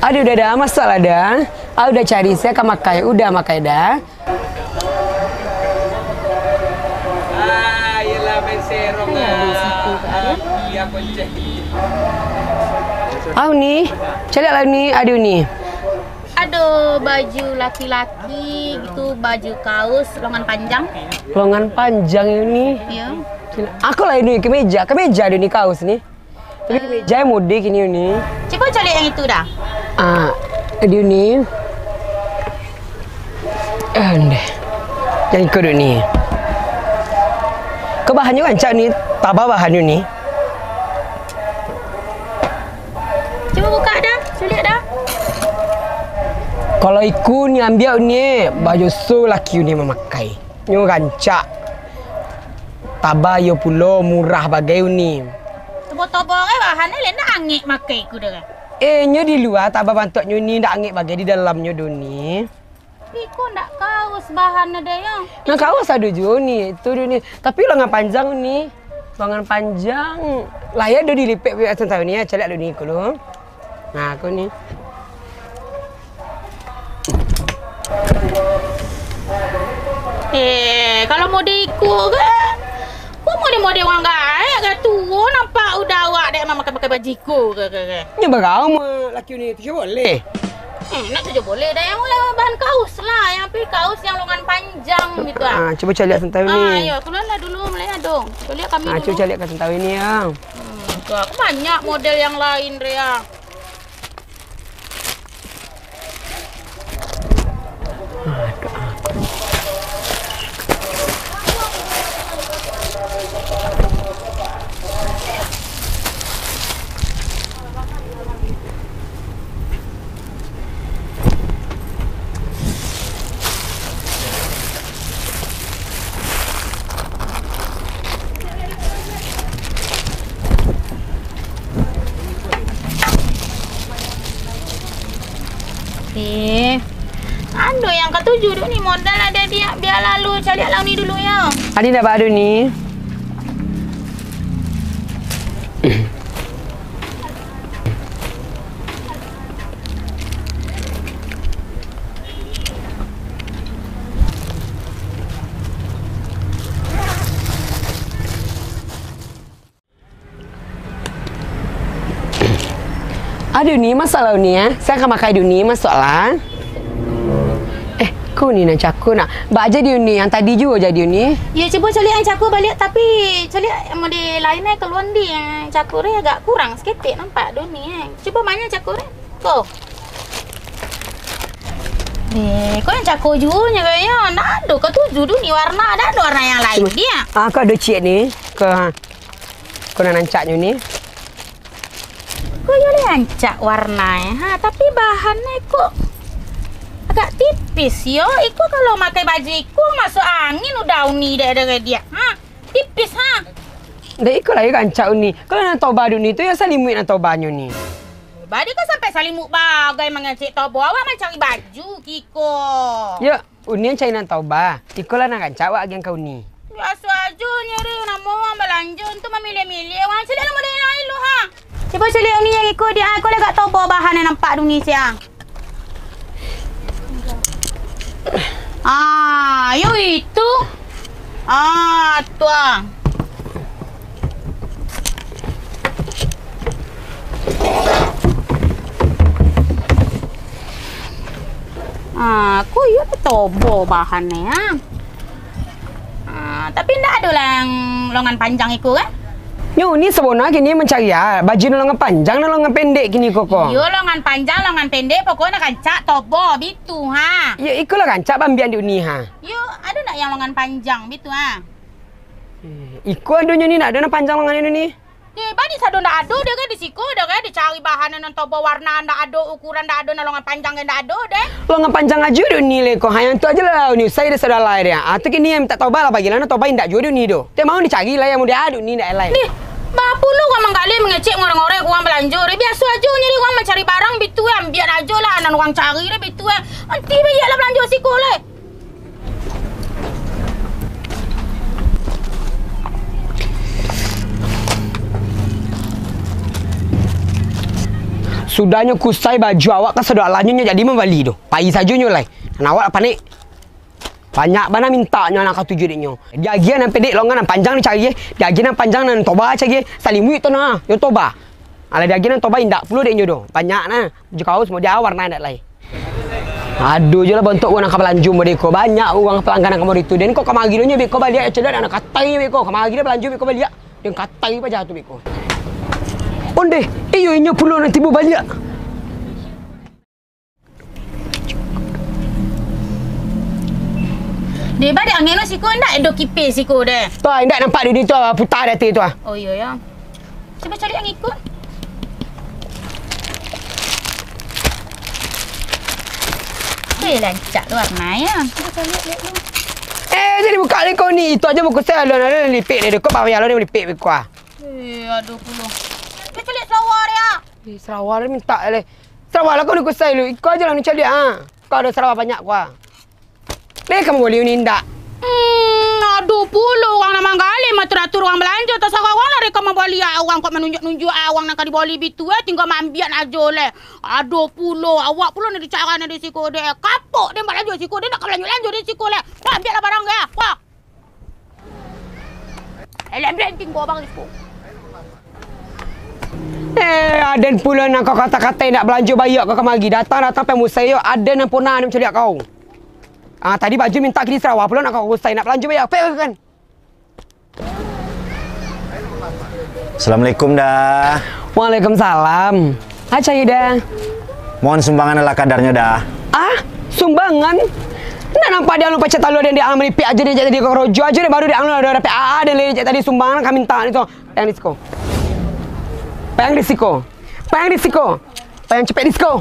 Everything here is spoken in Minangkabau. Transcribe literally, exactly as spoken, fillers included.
Aduh, udah dah, masak lah dah. Ah, udah cari, sia ka makai, udah makai dah. Ah, iyalah, main serong, ah. Ah, iya, koncek. Ah, Uni, caliak lah, Uni. Aduh, Uni. Ado baju laki-laki gitu, baju kaus, longan panjang. Longan panjang, Uni. Iya. Aku lah, Uni, kemeja, kemeja ado ni, kaus ni. Tapi kemeja yang mode kini ni. Cubo caliak yang itu dah. Ah, dia ni. Ah, ndeh. Yang iko dek ni. Ko bahannyo rancak ni, tabah bahannyo ni. Cubo buka dah, caliak dah. Kalau iko ni ambiak ni, baju so laki ni mamakai. Nyo rancak. Tabah iyo pulo, murah bagai Uni. Tobo-tobo ai bahan ai, lai ndak angek makai ku dek. Eh, nyo di lua tabah bantuaknyo ni, ndak angek bagai di dalamnyo do ni. Iko ndak kaus bahan dek yo. Nah, kaus ado juo ni, itu do ni. Tapi lengan panjang ni. Lengan panjang. Lah yo do dilipek biak santai ni, caliak do ni kulo. Nah, aku ni. Eh, kalau mode iko ke? Ko mode-mode urang gaek ka tuo, nampak udah awak dek mamakai-makai baju iko ke, ke, ke? Nyo barau mah laki ni tu, cubo boleh. Hmm, nak tu je boleh dah, yang bahan kaus lah, yang pi kaus yang lengan panjang gitu ah. Ah, cubo caliak santai ni. Ah, iyo, keluarlah dulu, mulai adong. Cubo lihat kami Ah, dulu. Cubo caliak ka santai ni ah. Hmm, tu aku banyak model yang lain, Rea. Eh, ado yang katuju dek ni, modal ado diak, bia lalu caliak lah ni dulu yo. Adi ndak ba ado ni. Aduh ni, masuklah ni ah. Sia ka makai dulu ni, masuklah. Eh, ko ni nan cako nak. Ba aja di ni, yang tadi juo jadi ni. Yo, cubo caliak yang cako baliak, tapi caliak yang model lain eh, kaluan di yang cako ni agak kurang saketek nampak dulu ni eh. Cubo ma nyo cako ni. Ko. Eh, ko yang cako juo nyo kayaknyo. Ndak ado katuju dulu ni warna, ndak ado warna yang lain Cubo. Dia. Ah, ko ado ciek ni. Ko, ha. Ko nan rancaknyo ni. Ko iyo lah rancak warna eh. Ha, tapi bahan eh ko agak tipis yo. Iko kalau makai baju iko masuk angin udah uni dek, dek, dek dia. Ha, tipis ha. Dek iko lah rancak uni. Kalau nan toba duni tu yo salimuik nan tobanyo ni. Badi ko sampai salimuk bagai mangecek tobo awak mancari baju kiko. Yo. Uni cari nan toba, iko lah nan rancak awak agian ka uni. Biaso ajo nyo, Ri, namo urang balanjo tu mamiliah-miliah, urang caliak lah model lain lu, ha. Cubo caliak uni yang iko di, ah, iko lah agak tobo bahan nan nampak di uni sia. Ah, yo itu. Ah, tu ah. Ah, ko iyo tobo bahan ni, ah. Ah, tapi ndak ado lah yang longan panjang iko, kan? Nyo, uni sabona kini mancari, ah, baju nan longan panjang, nan longan pendek kini ko, ko. Iyo, longan panjang, longan pendek, pokoknyo rancak tobo, bitu, ha. Iyo, iko lah rancak baambiak dek uni, ha. Iyo, ado ndak yang longan panjang, bitu, ha? Eh, iko adonyo ni, ndak ado nan panjang longannyo ni. Deh, bani sado ndak ado, deh, kan, di siko, deh, kan, dicari bahan nan tobo, warna ndak ado, ukuran ndak ado, nan longan panjang ndak ado, deh. Longan panjang ajo dek uni le ko, ha, yang tu ajo lah uni usah deh sado lai deh. Ah, tu kini yang mintak toba lah, bagilah nan toba indak juo dek uni do. Teh mau dicari lah yang mudah dek uni ndak lai. Deh, baapo lu urang manggaleh mangecek ngoreh-ngoreh urang balanjo, deh. Biaso ajo nyo deh urang mancari barang bitu, eh, ambiak ajo lah nan urang cari, deh, bitu, eh. Nanti baiak lah balanjo siko, leh. Sudahnyo kusai baju awak ka sadoalahnyo, nyo jadi mambali doh. Pai sajo nyo lai. Nan awak panek. Banyak bana mintaknyo nan katuju dek nyo. Diagiah nan pendek longan, nan panjang dicari, eh. Diagiah nan panjang nan toba cari, eh. Salimuik tu nah, yo toba. Alah diagiah nan toba indak pulo dek nyo doh. Banyak nah. Baju kaos model warna indak lai. Ado je lah bantuak urang ka balanjo model ko. Banyak urang pelanggan nan ka model tu. Den ko kamari lo nyo beko baliak, caliak anak katai beko. Kamari dah balanjo beko baliak. Den katai paja tu beko. Ondeh, iyo inyo pulo nan tibo baliak. Deh, ba dek angin lo siko, indak ado kipeh siko deh. Tu ah, indak nampak di tu ah, puta di ateh tu ah. Oh iyo yo. Cubo cari nan iko. Eh, rancak tu warnanyo. Cubo cari liek dulu. Eh, jadi buka liek ko ni. Itu aja buku saya alun-alun lipek deh. Kok bawah alun lipek beko ah. Eh, ado pulo. Cubo cari selawa deh ah. Eh, selawa deh minta leh. Selawa lah kau ni kusai lu. Iko aja lah ni caliak ah. Kau ado selawa banyak ko ah. Leh ka mambali ni indak? Hmm, ado pulo urang nan manggaleh, maatur-atur urang balanjo, tasarah urang lah deh ka mambali, ah, urang kok manunjuak-nunjuak, ah, urang nan ka dibali bitu, eh, tingga maambiak ajo leh. Ado pulo, awak pulo nan dicakan di siko deh, kapok deh balanjo siko deh, nak ka balanjo-lanjo di siko leh. Wah, ambiaklah barang deh, wah. Eleh ambiak tingga barang di siko. Eh, aden pulo nan kau kata-katai nak balanjo baiak kau kamari, datang-datang pai musai yo, aden nan pona aden mancaliak kau. Ah, tadi baju minta kini sarawa pulo nak kau kusai nak balanjo baiak, pek kan? Assalamualaikum, Da. Waalaikumsalam. Aca ida. Mohon sumbangan ala kadarnyo, Da. Ah, sumbangan? Ndak nampak di anu pacah talu, den, di ang malipik ajo, den, jak tadi korojo ajo, den, baru di ang ado rapek aa, den, lai jak tadi sumbangan ka minta ni tu. Payang di siko. Payang di siko. Payang di siko. Payang capek di siko.